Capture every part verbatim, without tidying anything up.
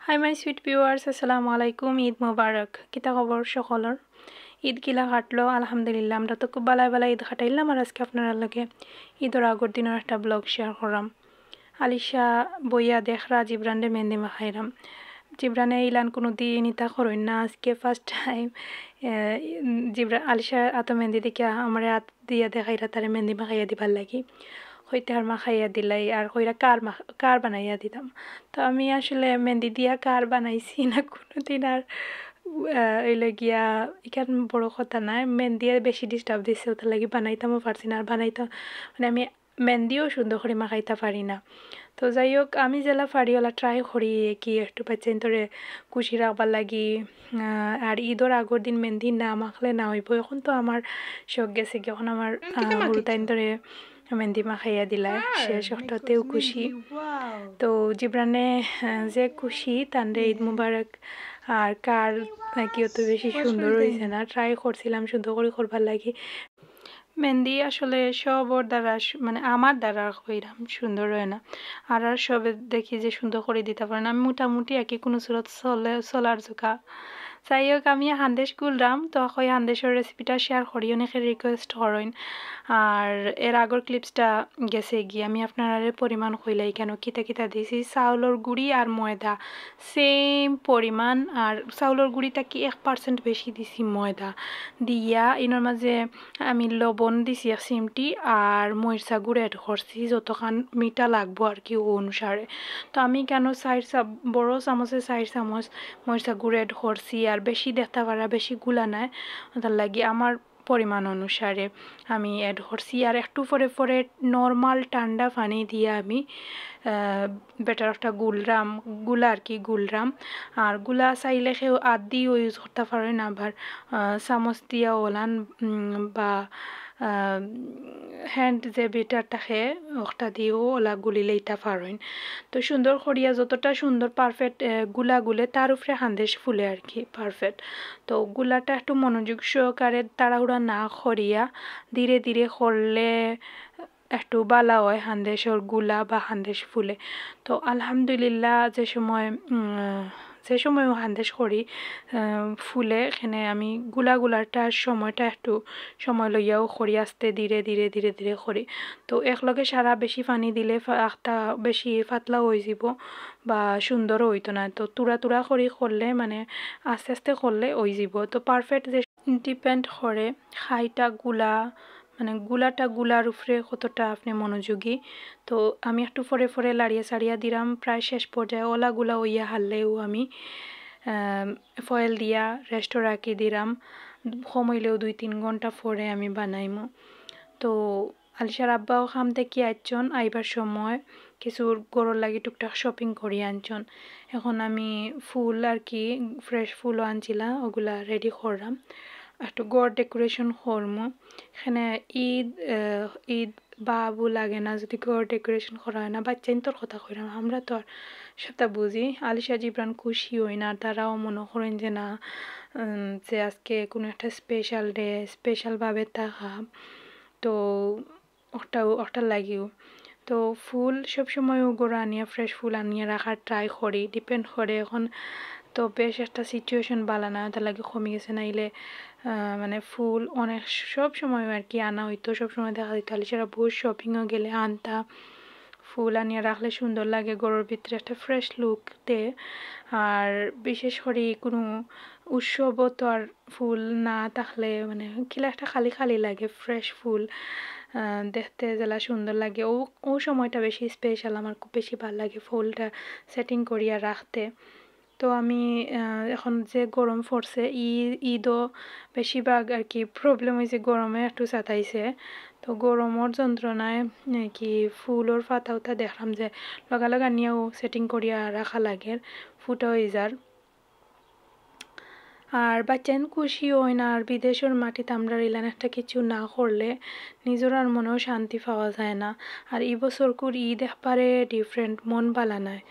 Hi my sweet viewers, আসসালামু আলাইকুম, ঈদ মোবারক। কিতা খবর সকলর? ঈদ কিলা কাটলো? আলহামদুলিল্লাহ, আমরা তো খুব বালায় বালায় ঈদ কাটাইলাম। আর আজকে আপনারার লগে ঈদর আগর দিনর একটা ব্লগ শেয়ার করাম। আলিশা বইয়া দেখরা জিবরানরে মেহেন্দি মাখাইরাম। জিবরানে ইলান কুনু দিন ইতা করইন না, আজকে ফার্স্ট টাইম জিবরা আলিশার আতো মেহেন্দি দেখিয়া আমারে আত দিয়া দেখাইরা তারে মেহেন্দি মাখাইয়া দিবার লাগি। কইতে আর মাখাইয়া দিলাই, আর কইরা কার মাখ-, কার বানাইয়া দিতাম। তো আমি আসলে মেহেন্দি দিয়া কার বানাইছি না কুনু দিন। আর, আহ, অইলো গিয়া, ইখান বড় কথা নায়, মেহেন্দিয়ে বেশি ডিস্টার্ব দিছে, ওটার লাগি বানাইতামও পারছি না। আর বানাইতাম, মানে, আমি মেহেন্দিও সুন্দর করি মাখাইতা পারি না। তো যাই হোক, আমি যেলা পারি ওলা ট্রাই করি কি একটু বাচ্চাইন্তরে খুশি রাখবার লাগি। আহ, আর ঈদর আগর দিন মেহেন্দি না মাখলে না অইবো। এখন তো আমার শখ গেছে গি, এখন আমার, আহ, হুরুতাইন্তরে মেহেন্দি মাখাইয়া দিলায়, শেষ অটাতেউ খুশি। তো জিবরানে, আহ, যে খুশি, তানরে ঈদ মুবারক। আর কার নাকি অত বেশি সুন্দর অইছে না, ট্রাই করছিলাম সুন্দর করি করবার লাগি। মেহেন্দি আসলে সবর দ্বারা সু-, মানে, আমার দ্বারা কইরাম সুন্দর অয় না। আর আর সবে দেখি যে সুন্দর করি দিতা পারে না। আমি মোটামুটি আর কি কুনু সুরত চলে, চলার জোকা। যাই হোক, আমি হান্দেশ গুলরাম, তো কই হান্দেশর রেসিপিটা শেয়ার করি, অনেকে রিকোয়েস্ট করইন। আর এর আগর ক্লিপসটা গেছে গিয়া আমি আপনারারে পরিমাণ কইলাই কেন, কিতা কিতা দিছি, চাউলর গুড়ি আর ময়দা, সেম পরিমাণ। আর চাউলর গুড়ি থাকি এক পার্সেন্ট বেশি দিছি ময়দা দিয়া, ইনর মাঝে আমি লবণ দিছি এক চিমটি, আর মরিচা গুঁড়া অ্যাড করছি, যতখান মিঠা লাগবো আর কি, ও অনুসারে। তো আমি কেন চাইর চা-, বড় চামচে চাইর চামচ মরিচা গুঁড়া অ্যাড করছি, আর বেশি দেখতা পারা, বেশি গুলা নায়, ওটার লাগি আমার পরিমাণ অনুসারে আমি অ্যাড করছি। আর একটু পরে পরে নরমাল ঠান্ডা পানি দিয়া আমি, আহ, ব্যাটার একটা গুলরাম, গুলা আর কি গুলরাম। আর গুলা চাইলে কেউ আত দিও ইউজ করতা পারইন, আবার, আহ, চামচ দিয়া ওলান, উম, বা, আহ, হ্যান্ড যে বিটার থাকে ওটা দিও ওলা গুলি লইতা পারইন। তো সুন্দর করিয়া যতটা সুন্দর পারফেক্ট, আহ, গুলা গুলে তার উপরে হান্দেশ ফুলে আর কি পারফেক্ট। তো গুলাটা একটু মনোযোগ সহকারে তাড়াহুড়া না করিয়া ধীরে ধীরে করলে একটু বালা অয় হান্দেশর গুলা বা হান্দেশ ফুলে। তো আলহামদুলিল্লাহ, যে সময়, উম, যে সময়ও হান্দেশ করি, আহ, ফুলে, এখানে আমি গুলা গুলাটা সময়টা একটু সময় লইয়াও করি, আস্তে ধীরে ধীরে ধীরে ধীরে করি। তো একলগে সারা বেশি পানি দিলে ফা-, আখটা বেশি পাতলা অইযিবো বা সুন্দরও অইতো না। তো তুরা তুরা করি করলে, মানে, আস্তে আস্তে করলে অইযিবো। তো পারফেক্ট যে ডিপেন্ড করে খাইটা গুলা, মানে, গুলাটা গুলার উপরে কতটা আপনি মনোযোগী। তো আমি একটু পরে পরে লাড়িয়া চাড়িয়া দিলাম, প্রায় শেষ পর্যায়ে ওলা গুলা অইয়া হারলেও আমি, আহ, ফয়েল দিয়া রেস্টও রাখি দিলাম। কম অইলেও দুই তিন ঘন্টা পরে আমি বানাইমু। তো আলিশার আব্বাও কাম থাকি আইছন, আইবার সময় কিছু ঘরর লাগি টুকটাক শপিং করি আনছন। এখন আমি ফুল আর কি, ফ্রেশ ফুলও আনছিলা, ওগুলা রেডি করলাম। একটু ঘর ডেকোরেশন করমু। এখানে ঈদ, আহ, ঈদ বাবু লাগে না যদি ঘর ডেকোরেশন করা অয় না। বাচ্চাইন্তর কথা কইরাম, আমরা তো আর সবটা বুঝি। আলিশা জিবরান খুশি অইন না, তারাও মনো করইন যে না, উম, যে আজকে কুনু একটা স্পেশাল ডে, স্পেশাল ভাবে থাকা। তো ওটাও, ওটার লাগিও। তো ফুল সবসময় ও ঘরো আনিয়া, ফ্রেশ ফুল আনিয়া রাখার ট্রাই করি, ডিপেন্ড করে। এখন তো বেশ একটা সিচুয়েশন বালা না, ওটার লাগি কমি গেছে, নাইলে, আহ, মানে, ফুল অনেক সব সময় আর কি আনা অইতো, সব সময় দেখা যাইতো আলিশারা বহুত শপিংও গেলে আনতা। ফুল আনিয়া রাখলে সুন্দর লাগে, ঘরর ভিতরে একটা ফ্রেশ লুক দে। আর বিশেষ করি কুনু উৎসবও তো আর ফুল না থাকলে, মানে, কিলা একটা খালি খালি লাগে। ফ্রেশ ফুল, আহ, দেখতে যেলা সুন্দর লাগে, ও, ও সময়টা বেশি স্পেশাল, আমার খুব বেশি ভালা লাগে ফুলটা সেটিং করিয়া রাখতে। তো আমি, আহ, এখন যে গরম পড়ছে, ই-, ঈদও বেশিরভাগ আর কি প্রবলেম অইছে, গরমে একটু সাতাইছে। তো গরমর যন্ত্রণায়, আহ, কি ফুলর পাতা উতা দেখলাম যে লগালগ আনিয়াও সেটিং করিয়া রাখা লাগে, ফুটা অইযার। আর বাচ্চাইন খুশি অইন না, আর বিদেশর মাটিত আমরার ইলান একটা কিছু না করলে নিজর আর মনেও শান্তি পাওয়া যায় না। আর ই বছরকুর ঈদ একবারে ডিফারেন্ট, মন বালা নায়।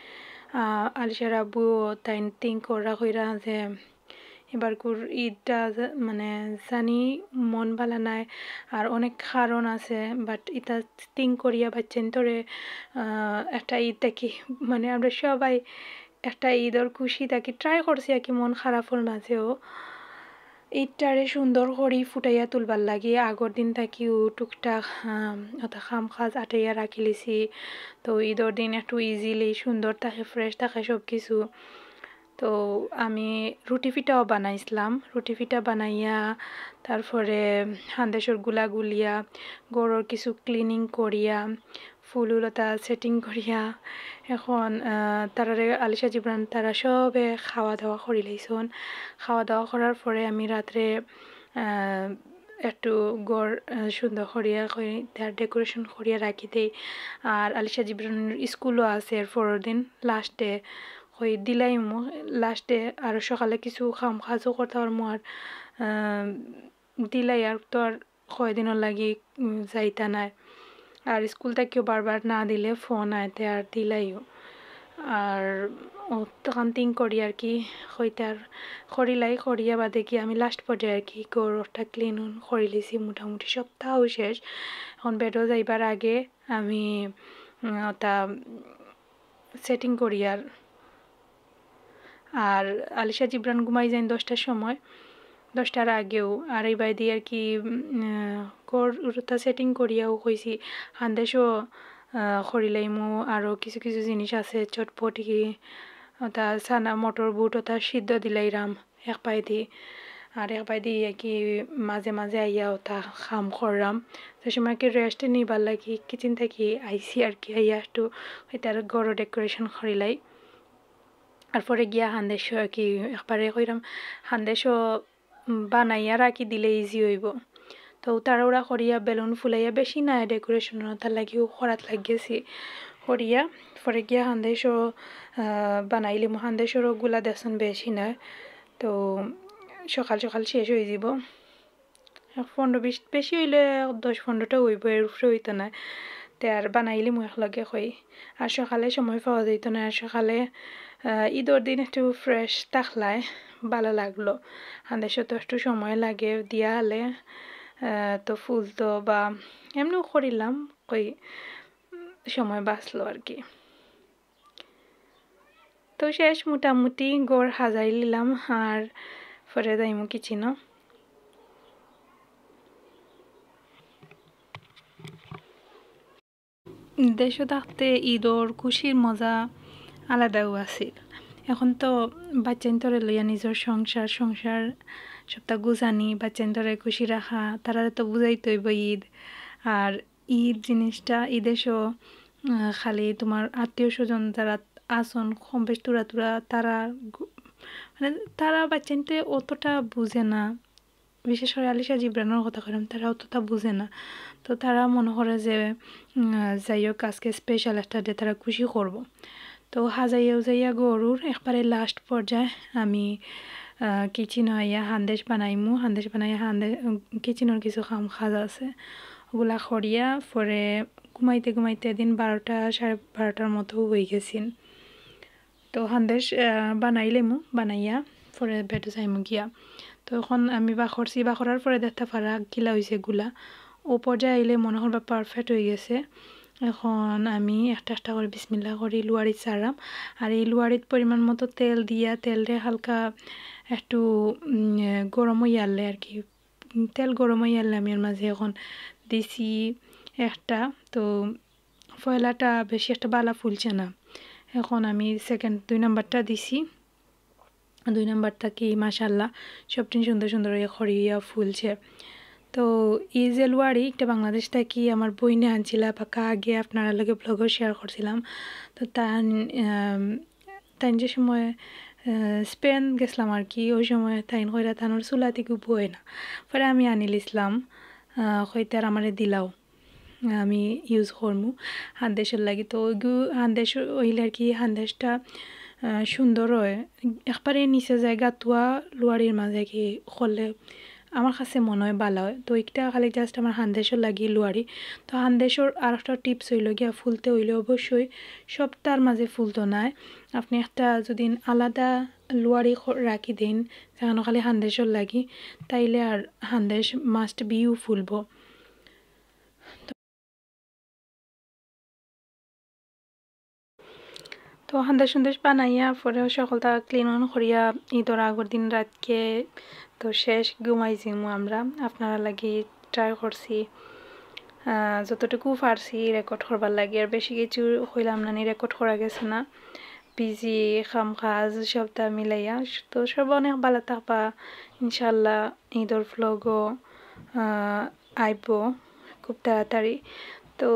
আহ, আলিশার আব্বুও তাইন থিঙ্ক করা কইরা যে এবারকুর ঈদটা যে, মানে, জানি মন বালা নায়, আর অনেক কারণ আছে, but ইতা থিঙ্ক করিয়া বাচ্চাইন্তরে, আহ, একটা ঈদ থাকি, মানে, আমরা সবাই একটা ঈদর খুশি থাকি ট্রাই করছি আর কি, মন খারাপর মাঝেও ঈদটারে সুন্দর করি ফুটাইয়া তুলবার লাগি। আগর দিন থাকিও টুকটাক, আম, অতা কাম কাজ আটাইয়া রাখিলিছি। তো ঈদর দিন একটু ইজিলি সুন্দর থাকে, ফ্রেশ থাকে সব কিছু। তো আমি রুটি পিঠাও বানাইছিলাম। রুটি পিঠা বানাইয়া, তারপরে হান্দেশর গুলা গুলিয়া, ঘরর কিছু ক্লিনিং করিয়া, ফুল উলতা সেটিং করিয়া, এখন, আহ, তারারে, আলিশা জিবরান তারা সবে খাওয়া দাওয়া করিলাইছন। খাওয়া দাওয়া করার পরে আমি রাত্রে, আহ, একটু ঘর, আহ, সুন্দর করিয়া কই তার ডেকোরেশন করিয়া রাখি দেই। আর আলিশা জিবরানর স্কুলও আছে এর পরের দিন, লাস্ট ডে কই দিলাইমু, লাস্ট ডে আর সকালে কিছু কাম কাজও করতা পারমু। আর, আহ, দিলাই আর তো আর কয়দিনর লাগি, উম, যাইতা নায়। আর স্কুল থাকিও বারবার না দিলে ফোন আইতে আর দিলাইও। আর অতখান থিং করি আর কি, কইতার করিলাই, করিয়া বাদে কি আমি লাস্ট পর্যায়ে আর কি ঘরটা ক্লিন করিলিছি, মোটামুটি সপ্তাহ শেষ। এখন বেডও যাইবার আগে আমি, উম, অতা সেটিং করি। আর, আর আলিশা জিবরান ঘুমাই যাইন দশটার সময়, দশটার আগেও। আর এই বাইদি আর কি, উম, আহ, ঘর উরুতা সেটিং করিয়াও কইছি, হান্দেশও, আহ, করিলাইমু, আরও কিছু কিছু জিনিস আছে, চটপটি, অতা চানা, মটর বুট, অতা সিদ্ধ দিলাইরাম এক বাইদি। আর এক বাইদি আর কি মাঝে মাঝে আইয়া অতা কাম কররাম। যে সময় কি রেস্ট নিবার লাগি কিচেন থাকি আইছি আর কি, আইয়া একটু এটার ঘরও ডেকোরেশন করিলাই। আর পরে গিয়া হান্দেশ আর কি একবারে কইরাম, হান্দেশও বানাইয়া রাখি দিলে ইজি অইবো। তো তাড়াহুড়া করিয়া বেলুন ফুলাইয়া বেশি না ডেকোরেশন, তার লাগিও করাত লাগিয়েছি করিয়া। পরে গিয়া হান্দেশও, আহ, বানাইলিমু। হান্দেশরও গুলা দেখছন বেশি না, তো সকাল সকাল শেষ অই যিবো। পনেরো বিশ, বেশি অইলে দশ পনেরোটা অইবো, এর উপরে অইতো না। তে আর বানাইলিমু একলগে কই। আর সকালে সময় পাওয়া যাইতো না, আর সকালে, আহ, ঈদর দিন একটু ফ্রেশ থাকলায় ভালা লাগলো। হান্দেশও তো একটু সময় লাগে দিয়া হালে, আহ, তো ফুলতো বা এমনেও করিলাম কই, সময় বাঁচলো আর কি। তো শেষ মোটামুটি ঘর হাজাই লিলাম, আর পরে যাইমু কিচেনো। দেশো থাকতে ঈদর খুশির মজা আলাদাউ আছিল। এখন তো বাচ্চাইন্তরে লইয়া নিজর সংসার, সংসার সবটা গুছানি, বাচ্চাইন্তরে খুশি রাখা, তারারে তো বুঝাইতে অইবো ঈদ। আর ঈদ জিনিসটা, ঈদে সো, আহ, খালি তোমার আত্মীয় স্বজন যারা আছন, কম বেশ তুরা তুরা, তারা গু-, মানে, তারা বাচ্চাইন্তে অতটা বুঝে না। বিশেষ করে আলিশা জিবরানর কথা কইলাম, তারা অতটা বুঝে না। তো তারা মনে করে যে, উম, যাই হোক, আজকে স্পেশাল একটা ডে, তারা খুশি করবো। তো হাজাইয়া উজাইয়া গরুর একবারে লাস্ট পর্যায়ে আমি, আহ, কিচেনো আইয়া হান্দেশ বানাইমু। হান্দেশ বানাইয়া হান্দে-, উম, কিচেনোর কিছু কাম কাজ আছে, ওগুলা করিয়া পরে ঘুমাইতে ঘুমাইতে দিন বারোটা, সাড়ে বারোটার মতো অই গেছিল। তো হান্দেশ, আহ, বানাইলেমু, বানাইয়া পরে বেডো যাইমু গিয়া। তো এখন আমি বাখরছি, বাখরার পরে দেখতা পারা কিলা অইছে গুলা। ও পর্যায়ে আইলে মনে করবা পারফেক্ট অই গেছে। এখন আমি একটা একটা করি বিসমিল্লাহ করি লুয়ারিত ছাড়াম। আর এই লুয়ারিত পরিমাণ মতো তেল দিয়া, তেলরে হালকা একটু, উম, গরম অইয়ারলে আর কি, উম, তেল গরম অইয়ারলে আমি এর মাঝে এখন দিছি একটা, তো পয়লাটা বেশি একটা বালা ফুলছে না। এখন আমি সেকেন্ড, দুই নাম্বারটা দিছি। দুই নাম্বার থাকি মাশাআল্লাহ সবটিন সুন্দর সুন্দর অইয়া খড়ি অইয়া ফুলছে। তো এই যে লুয়ারি, একটা বাংলাদেশ থাকি আমার বইনে আনছিলা, বাক্কা আগে আপনারার লগে ব্লগও শেয়ার করছিলাম। তো তান, আম, তাইন যে সময়, আহ, স্পেন গেছিলাম আর কি, ওই সময় তাইন কইরা তানর চুলা থাকি বয় না। পরে আমি আনিলিছিলাম, আহ, কইতার আমারে দিলাও। আমি ইউজ করমু হান্দেশর লাগি। তো ওইগু হান্দেশ অইলে আর কি হান্দেশটা, আহ, সুন্দর অয়। একবারে নিচে যায় গাতুয়া লুয়ারির মাঝে কি করলে আমার কাছে মনে অয় বালা অয়। তো একটা খালি just আমার হান্দেশর লাগি লুয়ারি। তো হান্দেশর আর একটা টিপস অইলো গিয়া ফুলতে অইলে অবশ্যই সবটার মাঝে ফুলতো নায়। আপনি একটা যদি আলাদা লুয়ারি খ-, রাখি দেন, যেখানো খালি হান্দেশর লাগি, তাইলে আর হান্দেশ must be ও ফুলবো। তো তো হান্দাস সুন্দাস বানাইয়া পরে সকলতা ক্লিন অন করিয়া ঈদর আগর দিন রাতকে তো শেষ ঘুমাই যিমু আমরা। আপনারার লাগি ট্রাই করছি, আহ, যতটুকু পারছি রেকর্ড করবার লাগি। আর বেশি কিছু কইলাম না নি, রেকর্ড করা গেছে না, বিজি কাম কাজ সবতা মিলাইয়া। তো সব অনেক ভালা থাকবা ইনশাল্লাহ। ঈদর ভ্লগও আইবো খুব তাড়াতাড়ি। তো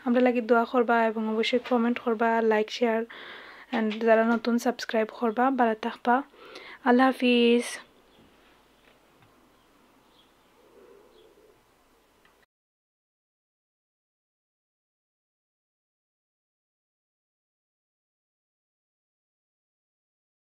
আমরার লাগি দোয়া করবা এবং অবশ্যই কমেন্ট করবা, লাইক, শেয়ার, অ্যান্ড যারা নতুন সাবস্ক্রাইব করবা। ভালা থাকবা। আল্লাহ হাফিজ।